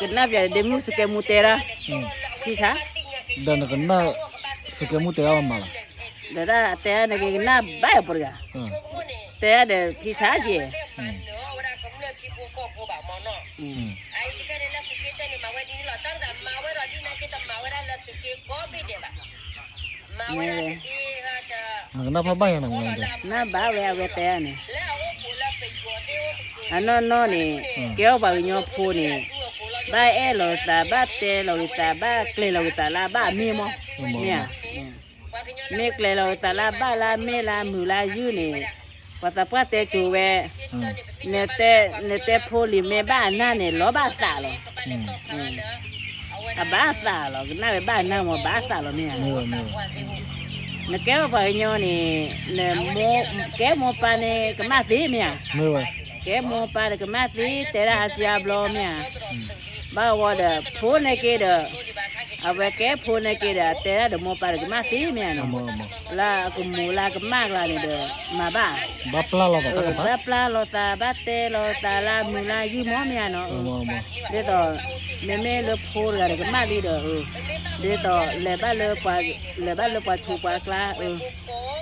ကနၣ်ပျးဒီးဒ့မုၣ်စကဲမူတဲဒၣ်, ထံဆါ, ဒီးနကနၣ်စကဲမူတဲဒၣ်မးလီၤ, ဒီးတၢ်တဲဒၣ်နက့ၤကနၣ်ဘၣ်ယၤပှၤတဂၤ, တဲဒၣ်ဒီးထံဆါက့ၤ နကနၣ်ဖးဘၣ်ယၤနကနၣ်, နၢ်ဘၣ်ဝဲအဝဲတဲန့ၣ်, အနီၢ်နီၢ်န့ၣ်, ကဲအီၣ်ပှၤကညီဖိန့ၣ်, ဘၣ်အဲၣ်လီၤသး ဘၣ်တဲလီၤက့ၤသး ဘၣ်ကျဲၤလီၤက့ၤသးလၢအဘၣ်အမ့ၢ်မး, မ့ၢ်ဧါ, မ့ၢ်ကျဲၤလီၤက့ၤသးလၢအဘၣ်လၢအမ့ၢ်လၢအမုာ်လၢအယုၢ်န့ၣ်, ပှၤသးပှၢ်တဲကၠိၤဝဲ, နတဲဖိလံၤမ့ၢ်ဘၣ်အနၢ်န့ၣ် လီၤဘၣ်အသးလီၤ အဘၣ်သးလီၤ, ကနၣ်ဝဲဘၣ်နၢ်မး ဘၣ်သးလီၤမ့ၢ်ဧါ, နကဲပှၤကညီန့ၣ်, န, ကဲမိၢ်ပၢ်န့ၣ် ကမၣ်သ့မ့ၢ်ဧါ, ကဲမိၢ်ပၢ်ဒီးကမၣ်သ့ တဲဒၣ်အါစုအါဘျီမ့ၢ်ဧါ, ဘၣ်ဝဲဒီး ဖိန့ၣ်က့ၤဒီး, အဝဲကဲဖိန့ၣ်က့ၤဒီး အတဲဒၣ်ဒီးမိၢ်ပၢ်ဒီးကမၣ်သ့မ့ၢ်ဧါနီၤ, လၢအကမူၤလၢအကမၣ်ကျါန့ၣ်ဒီး, မၤဘၣ် ဘၣ်ပျၢ်လိာ်သး ဘၣ်ပျၢ်လိာ်သး ဘၣ်တဲလိာ်သးလၢအမုာ်လၢအယုၢ်မးမ့ၢ်ဧါနီၤ, ဒ်သိး, မ့မ့ၢ်လၢဖိတဂၤဒီးကမၣ်လံဒီး, ဒ်သိး လဲၤဘၣ်လၢပှၤ, လဲၤဘၣ်လၢပှၤဆူးပှၤကျါ,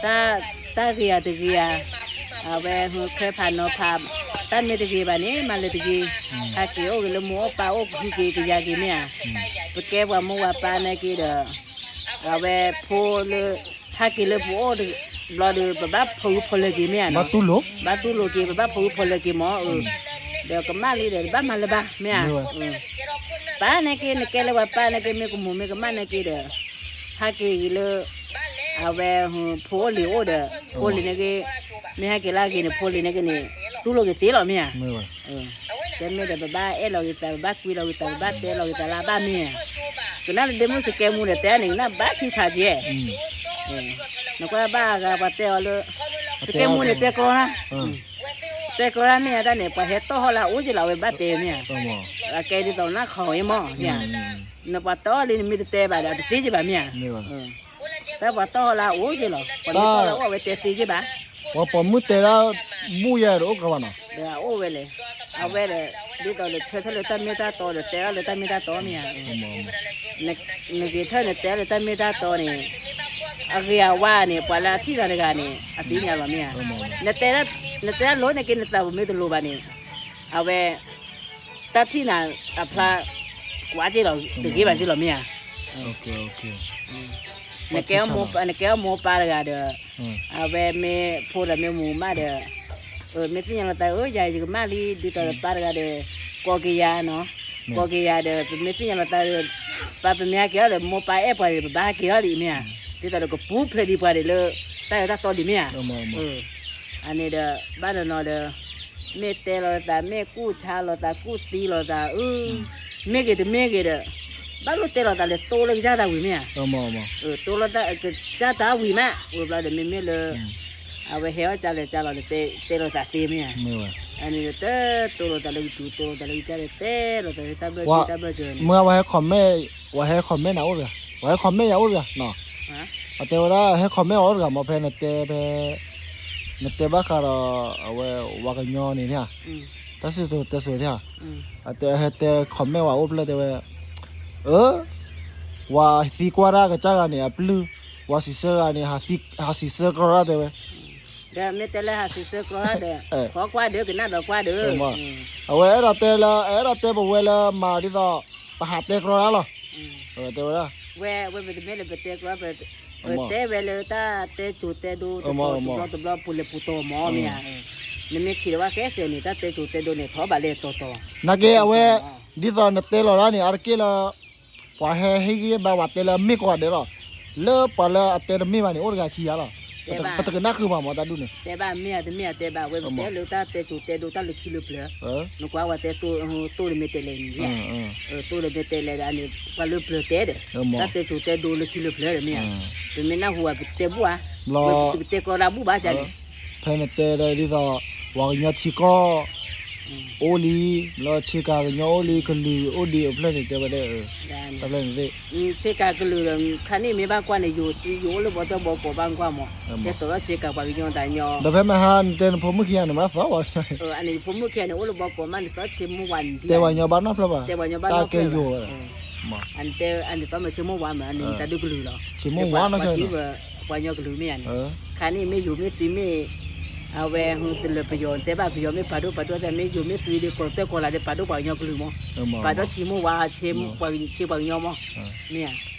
တၢ်ဂ့ၤဧါတဂ့ၤဧါ, အဝဲခွဲးဖးနီၤဖး, တၢ်မ့ၢ်တဂ့ၤဘၣ်န့ၣ် မၤလၢၤတဂ့ၤ, ဟဲက့ၤအိၣ်ဂ့ၤလၢမိၢ်အိၣ်ပၢ်အိၣ် ကဟုက့ၤကယာ်က့ၤမ့ၢ်ဧါ, ပကဲပှၤမိၢ်ပှၤပၢ်န့ၣ်က့ၤဒီး, အဝဲဖိလၢ, ဟဲက့ၤလၢပအိၣ်တဘျီဒီး ပဘၣ်ဖီၣ်ဂုၤဖီၣ်လၢာ်က့ၤမ့ၢ်ဧါ, ဘၣ်တူၢ်လိာ်က့ၤ ပဘၣ်ဖီၣ်ဂုၤဖီၣ်လၢာ်က့ၤမး, ဒီးကမၣ်လံဒီး တဘၣ်မၤလၢၤဘၣ်မ့ၢ်ဧါ, ပၢ်န့ၣ်က့ၤ နကဲလၢပှၤပၢ်န့ၣ်က့ၤ မ့ၢ်ကမူၤမ့ၢ်ကမၣ်န့ၣ်က့ၤဒီး, ဟဲက့ၤဂ့ၤလၢ, အဝဲ, ဖိအိၣ်လံၤအိၣ်ဒီး, ဖိလံၤန့ၣ်က့ၤ, မ့ၢ်ဟဲက့ၤလၢအဂ့ၤန့ၣ် ဖိလံၤန့ၣ်က့ၤန့ၣ်, တူၢ်လိာ်က့ၤသ့လီၤမ့ၢ်ဧါ, တမ့ၢ်ဒီးပဘၣ်အဲၣ်လီၤက့ၤသး ပဘၣ်ကွံလီၤက့ၤသး ပဘၣ်တဲလီၤက့ၤသးလၢအဘၣ်မ့ၢ်ဧါ, ကနၣ်လၢဒ့မုၣ်စကဲမူဒီးတဲန့ၣ် ကနၣ်ဘၣ်ထံဆးက့ၤ နကွၢ်ဘၣ်အဂၤပှၤတဲအီၤလၢ, စကဲမူန့ၣ်တဲကျီတၢ်, တဲကျီတၢ်မ့ၢ်ဧါတၢ်န့ၣ် ပှၤဟဲတီၢ်ဟီၣ်လၢအအိၣ်က့ၤလီၤ အဝဲဘၣ်တဲမ့ၢ်ဧါ, အကဲဒ်သိးနၢ်ခီအံၤမး, နပှၤတီၢ်လံနမ့ၢ်တတဲဘၣ်ဒီး အတသ့က့ၤဘၣ်မ့ၢ်ဧါ, တၢ်ပှၤတီၢ်ဟီၣ်လၢအအိၣ်က့ၤလီၤ ပှၤမ့ၢ်တီၢ်လၢအအိၣ် အဝဲတဲသ့က့ၤဘၣ် ပှၤပိာ်မုၣ်တဲဒၣ်, ဘူၣ်ယဲဒီးအိၣ်ကလီဘၣ်နီၤ, ဒီးအအိၣ်ဝဲလဲၣ်, အဝဲဒီး, ဒ်သိးနဆၢထၢၣ်လၢတၢ်မ့ၢ်တၢ်တီဒီး တဲအီၤလၢတၢ်မ့ၢ်တၢ်တီမ့ၢ်ဧါ, နဂ့ၤထၢၣ်နတဲလၢတၢ်မ့ၢ်တၢ်တီန့ၣ်, အဂ့ၤအဝါန့ၣ် ပှၤလၢအထံၣ်ဂၤတဂၤန့ၣ် အသ့ၣ်ညါလီၤမ့ၢ်ဧါ, နတဲဒၣ်လိၤန့ၣ်က့ နသးပူၤမ့ၢ်တလိၤဘၣ်န့ၣ်, အဝဲ, တၢ်ထံၣ်နၤအဖျါ, ကွၢ်က့ၤလီၤ တဂ့ၤဘၣ်က့ၤလီၤမ့ၢ်ဧါ, နကဲအမိၢ်ပၢ်တဂၤဒီး, အဝဲမ့ၢ်ဖိဒီးမ့ၢ်မူၤမးဒီး, မ့ၢ်သ့ၣ်ညါလီၤသးဧၢ ယၤယကမၣ်လံ ဒ်သိးဒီးပၢ်တဂၤဒီး, ကိးက့ၤယၤနီၤ, ကိးက့ၤယၤဒီး ပမ့ၢ်သ့ၣ်ညါလီၤသးဒီး, ပၢ်ပမ့ၢ်ဟဲက့ၤအီၤဒီး မိၢ်ပၢ်အဲၣ်ပှၤဒီး ပဘၣ်ဟဲက့ၤအီၤဒ်အံၤမ့ၢ်ဧါ, ဒ်သိးဒီးကပူၤဖျဲးဒံးပှၤဒီးလၢ, တၢ်အၢတၢ်သီဒံးမ့ၢ်ဧါ, အန့ၣ်ဒီး ဘၣ်နီၤနီၤဒီး, မ့ၢ်တဲလီၤသး မ့ၢ်ကူၣ်ဆါလီၤသး ကူၣ်သံလီၤသး, မ့ၢ်ဂ့ၤတမ့ၢ်ဂ့ၤဒီး, ဘၣ်လိၣ်တဲလီၤသးလဲၤတိလၢကစၢ်တၢ်ဝံၤမ့ၢ်ဧါ, တိလီၤသးကစၢ်တၢ်ဝံၤမး ဝံၤဘျီဒီးမ့မ့ၢ်လၢ, အဝဲဟဲအီၣ်ကၢလဲၤကၢလီၤဒီး တဲလီၤသးသ့မ့ၢ်ဧါ, အန့ၣ်ဒီးတတိလီၤသးလၢကစၢ် တိလီၤသးလၢကစၢ်ဒီး တဲလီၤသးလၢတၢ်ဘၢၣ်စၢၤတၢ်ဘၢၣ်စၢၤန့ၣ်, မ့ၢ်ဝဲဟဲ comment ဝဲဟဲ comment နၤအိၣ်တဂၤ, ဝဲဟဲ comment ယၤအိၣ်တဂၤနီၤ, အတဲဝဲဒၣ်ဟဲ comment အီၤအိၣ်တဂၤမ့ၢ်ဖဲနတဲဖဲ, နတဲဘၣ်ဃးဒီး, အဝဲ, ဝၤကညီန့ၣ်ဧါ, တၢ်စံၣ်စိၤတဲစိၤဧါ, အတဲဟဲတဲ comment ဝဲအိၣ်ဖျဲၣ်တဲဝဲ, အၢ, ဝၤသံကွၢ်တၢ်ကစၢ်ဂၤန့ၣ် အပျုၢ်, ဝၤစံးဆၢဂၤန့ၣ်, ဟးစံးဆၢကရီတၢ်တဲဝဲ ဒီးမ့ၢ်တဲလၢဟးစံးဆၢကရီဒီး, ခီကွၢ်ဒီးကနၣ်ဒီးကွၢ်ဒီး, အဝဲအဲၣ်ဒိးတဲလၢ အဲၣ်ဒိးတဲပဝဲလၢမၤဒ်သိး, ပဟးတဲကရီတၢ်လီၤ, တဲဝဲဒၣ်, ဝဲ, ဝဲပတမ့ၢ်လၢပတဲကရီ, ပတဲဝဲလၢတၢ်တဲစိၤတဲဒိ, တဘျီတဘျီပူၤလဲၤပူၤတီၤမး မ့ၢ်ဧါ, နမ့ၢ်ထံၣ်ဒီးဝဲဃဲဃဲန့ၣ် တၢ်တဲစိၤတဲဒိန့ၣ် ထီၣ်ဘၣ်လဲၤတီၤတီၤ, နာ်က့အဝဲ, ဒ်သိးနတဲလီၤတၢ်န့ၣ် အါတက့ၢ်လၢ ပှၤဟဲဟ့ၣ်ဂံၢ်ဘါဝဲတဲလၢမ့ၢ်ကိးဂၤဒဲးလီၤ, လၢပှၤလၢအတဲတမ့ၢ်ဘၣ်န့ၣ် အိၣ်တဂၤခံဂၤလီၤ, ပတကနၣ်ဃုာ်ဘၣ်မးတၢ်ဒ်န့ၣ်, တဲဘၣ်မ့ၢ်ဧါတမ့ၢ်ဧါတဲဘၣ် ဝဲပတဲလၢတၢ်တဲစိၤတဲဒိတၢ်လၢခံလၢပျၢၤ, နကွၢ်ဝဲတဲ, သိၣ်တမ့ၢ်တဲလဲၣ်န့ၣ်, သိၣ်တမ့ၢ်တဲလဲၣ်ဒီးန့ၣ် ပှၤလၢပျၢၤတဲဒီး, တၢ်တဲစိၤတဲဒိလၢခံလၢပျၢၤဒီးမ့ၢ်ဧါ, ပမ့ၢ်နၢ်ဟူဘၣ်ပတဲဘူၣ်ဧါ, ပတဲကီးဒၣ်ဘူၣ်ဘၣ်န့ၣ်, ဖဲနတဲဒ်သိး, ပှၤကညီထံကီၢ်, အိၣ်လံ, လၢဆ့ကၤကညီအိၣ်လံ ကလုာ်အိၣ်ဒံးအဖျၢၣ်န့ၣ် တဲဝဲဒၣ်, တဖျၢၣ်န့ၣ်သ့ၣ်, ဆ့ကၤကလုာ်ဒီး ခါန့ၣ်မ့ၢ်ဘၣ်ကွၢ်န့ၣ် ယိၤအိၣ်လၢဘီသၢဘီကီးဘၣ်ကွၢ်မး, တဲသိးထီၣ်ဆ့ကၤပှၤကညီတၢ်ညီ, ဒီးဖဲမဟါနတဲနဖိမုၣ်ခံဂၤန့ၣ် မၤသီဝဲ, အန့ၣ်ဖိမုၣ်ခံဂၤန့ၣ် အိၣ်လၢဘီကီးမး နသီၣ်ဆ့မိၢ်ဝၤန့ၣ်ဒ်, တဲပှၤကညီဘၣ်နီတဖျၢၣ်ဘၣ်, တဲပှၤကညီဘၣ်နီတဖျၢၣ်ဘၣ်, အန့ၣ်သီၣ်မ့ၢ်ဆ့မိၢ်ဝၤမး အန့ၣ်တၢ်ဒုးကလုာ်လီၤ, ဆ့မိၢ်ဝၤနီၢ်ကီၢ်, ပှၤကညီကလုာ်မ့ၢ်ဧါန့ၣ်, ခါန့ၣ်မ့ၢ်ယိၤမ့ၢ်သုးမ့ၢ်, အဝဲဟူတလၢပယီၤ တဲဘၣ်ပယီၤမ့ၢ်ပာ်ဒိၣ်ပာ်ဒိၣ်သဲ မ့ၢ်ယိၤမ့ၢ်သုးဒီး ကီၢ်တၢ်ကီၢ်လာ်ဒီး ပာ်ဒိၣ်ပှၤကညီကလုာ်မး, ပာ်ဒိၣ်ဆ့မိၢ်ဝၤ, ဆ့ပှၤကညီမး, မ့ၢ်ဧါ